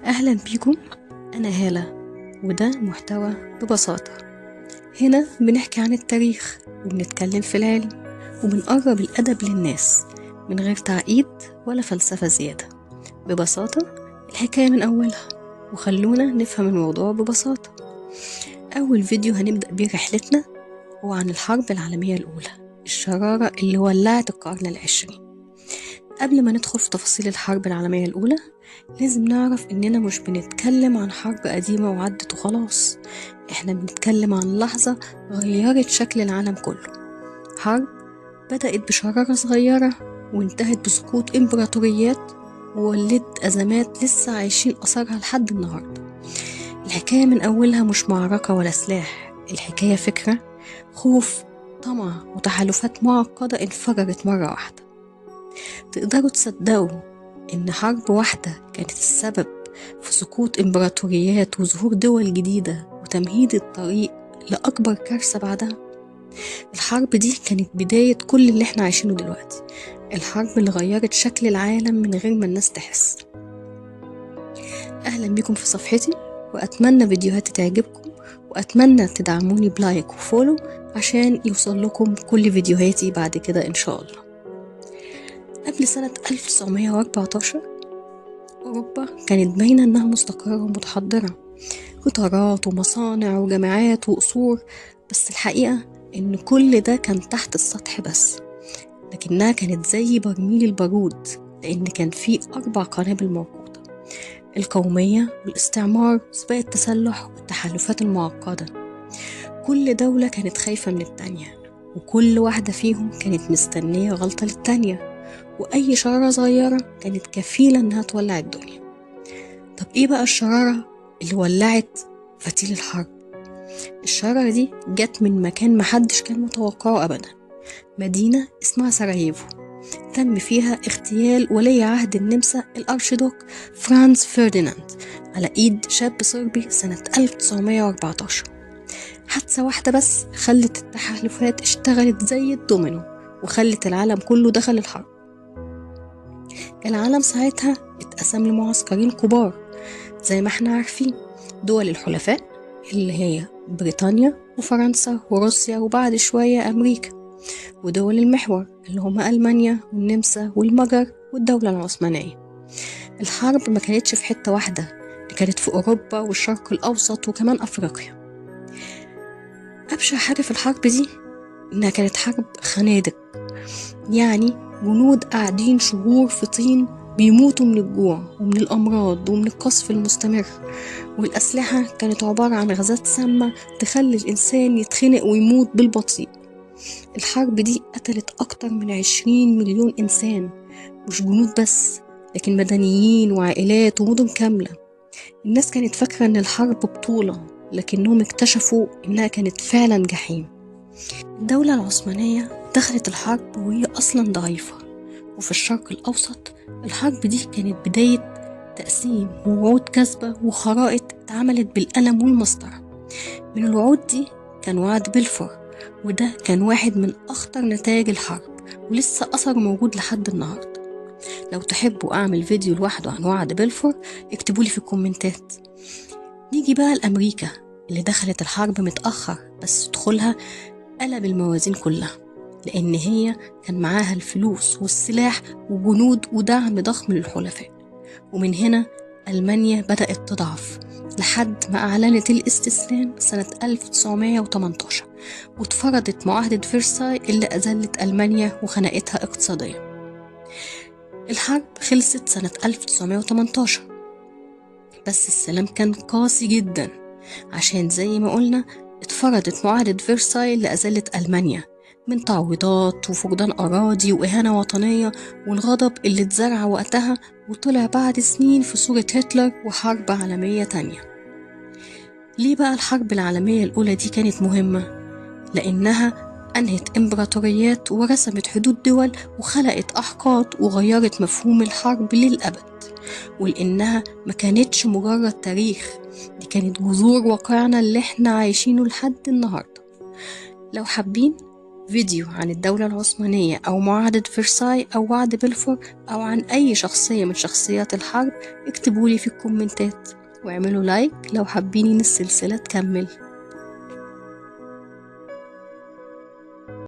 أهلا بيكم، أنا هالة وده محتوى ببساطة. هنا بنحكي عن التاريخ وبنتكلم في العلم وبنقرب الأدب للناس من غير تعقيد ولا فلسفة زيادة. ببساطة الحكاية من أولها، وخلونا نفهم الموضوع ببساطة. أول فيديو هنبدأ بيه رحلتنا هو عن الحرب العالمية الأولى، الشرارة اللي ولعت القرن العشرين. قبل ما ندخل في تفاصيل الحرب العالمية الأولى لازم نعرف إننا مش بنتكلم عن حرب قديمة وعدت وخلاص، إحنا بنتكلم عن لحظة غيرت شكل العالم كله. حرب بدأت بشرارة صغيرة وانتهت بسقوط إمبراطوريات وولدت أزمات لسه عايشين أثرها لحد النهاردة. الحكاية من أولها مش معركة ولا سلاح، الحكاية فكرة، خوف، طمع، وتحالفات معقدة انفجرت مرة واحدة. تقدروا تصدقوا إن حرب واحدة كانت السبب في سقوط إمبراطوريات وظهور دول جديدة وتمهيد الطريق لأكبر كارثة بعدها؟ الحرب دي كانت بداية كل اللي احنا عايشينه دلوقتي، الحرب اللي غيرت شكل العالم من غير ما الناس تحس. أهلا بكم في صفحتي، وأتمنى فيديوهاتي تعجبكم، وأتمنى تدعموني ب like و follow عشان يوصل لكم كل فيديوهاتي بعد كده إن شاء الله. قبل سنة 1914 أوروبا كانت باينة إنها مستقرة ومتحضرة، قطارات ومصانع وجامعات وقصور، بس الحقيقة إن كل ده كان تحت السطح بس، لكنها كانت زي برميل البارود، لأن كان فيه 4 قنابل موقوتة: القومية والاستعمار، سباق التسلح، والتحالفات المعقدة. كل دولة كانت خايفة من التانية، وكل واحدة فيهم كانت مستنية غلطة للتانية، وأي شرارة صغيرة كانت كفيلة إنها تولع الدنيا. طب إيه بقى الشرارة اللي ولعت فتيل الحرب؟ الشرارة دي جت من مكان محدش كان متوقعه أبدا، مدينة اسمها سراييفو، تم فيها اغتيال ولي عهد النمسا الأرشيدوك فرانز فرديناند على إيد شاب صربي سنة 1914. حادثة واحدة بس خلت التحالفات اشتغلت زي الدومينو وخلت العالم كله دخل الحرب. العالم ساعتها اتقسم لمعسكرين كبار زي ما احنا عارفين، دول الحلفاء اللي هي بريطانيا وفرنسا وروسيا وبعد شوية أمريكا، ودول المحور اللي هما ألمانيا والنمسا والمجر والدولة العثمانية. الحرب ما كانتش في حتة واحدة، دي كانت في أوروبا والشرق الأوسط وكمان أفريقيا. أبشع حاجة في الحرب دي إنها كانت حرب خنادق، يعني جنود قاعدين شهور في طين بيموتوا من الجوع ومن الأمراض ومن القصف المستمر، والأسلحة كانت عبارة عن غازات سامة تخلي الإنسان يتخنق ويموت بالبطيء. الحرب دي قتلت أكتر من 20 مليون إنسان، مش جنود بس، لكن مدنيين وعائلات ومدن كاملة. الناس كانت فاكرة إن الحرب بطولة، لكنهم اكتشفوا إنها كانت فعلا جحيم. الدولة العثمانية دخلت الحرب وهي أصلا ضعيفة، وفي الشرق الأوسط الحرب دي كانت بداية تقسيم ووعود كاذبة وخرائط اتعملت بالقلم والمسطرة. من الوعود دي كان وعد بلفور، وده كان واحد من أخطر نتائج الحرب ولسه أثره موجود لحد النهاردة. لو تحبوا أعمل فيديو لوحده عن وعد بلفور اكتبولي في الكومنتات. نيجي بقى لأمريكا اللي دخلت الحرب متأخر، بس دخولها قلب الموازين كلها، لأن هي كان معاها الفلوس والسلاح وجنود ودعم ضخم للحلفاء. ومن هنا ألمانيا بدأت تضعف لحد ما أعلنت الاستسلام سنة 1918، واتفرضت معاهدة فرساي اللي أذلت ألمانيا وخنقتها اقتصاديا. الحرب خلصت سنة 1918، بس السلام كان قاسي جدا، عشان زي ما قلنا اتفرضت معاهدة فرساي اللي أذلت ألمانيا من تعويضات وفقدان أراضي وإهانة وطنية، والغضب اللي اتزرع وقتها وطلع بعد سنين في صورة هتلر وحرب عالمية تانية. ليه بقى الحرب العالمية الأولى دي كانت مهمة؟ لأنها أنهت إمبراطوريات ورسمت حدود دول وخلقت أحقاد وغيرت مفهوم الحرب للأبد، ولأنها ما كانتش مجرد تاريخ، دي كانت جذور واقعنا اللي احنا عايشينه لحد النهاردة. لو حابين فيديو عن الدولة العثمانية أو معاهدة فرساي أو وعد بلفور أو عن أي شخصية من شخصيات الحرب، اكتبولي في الكومنتات واعملوا like لو حابين إن السلسلة تكمل.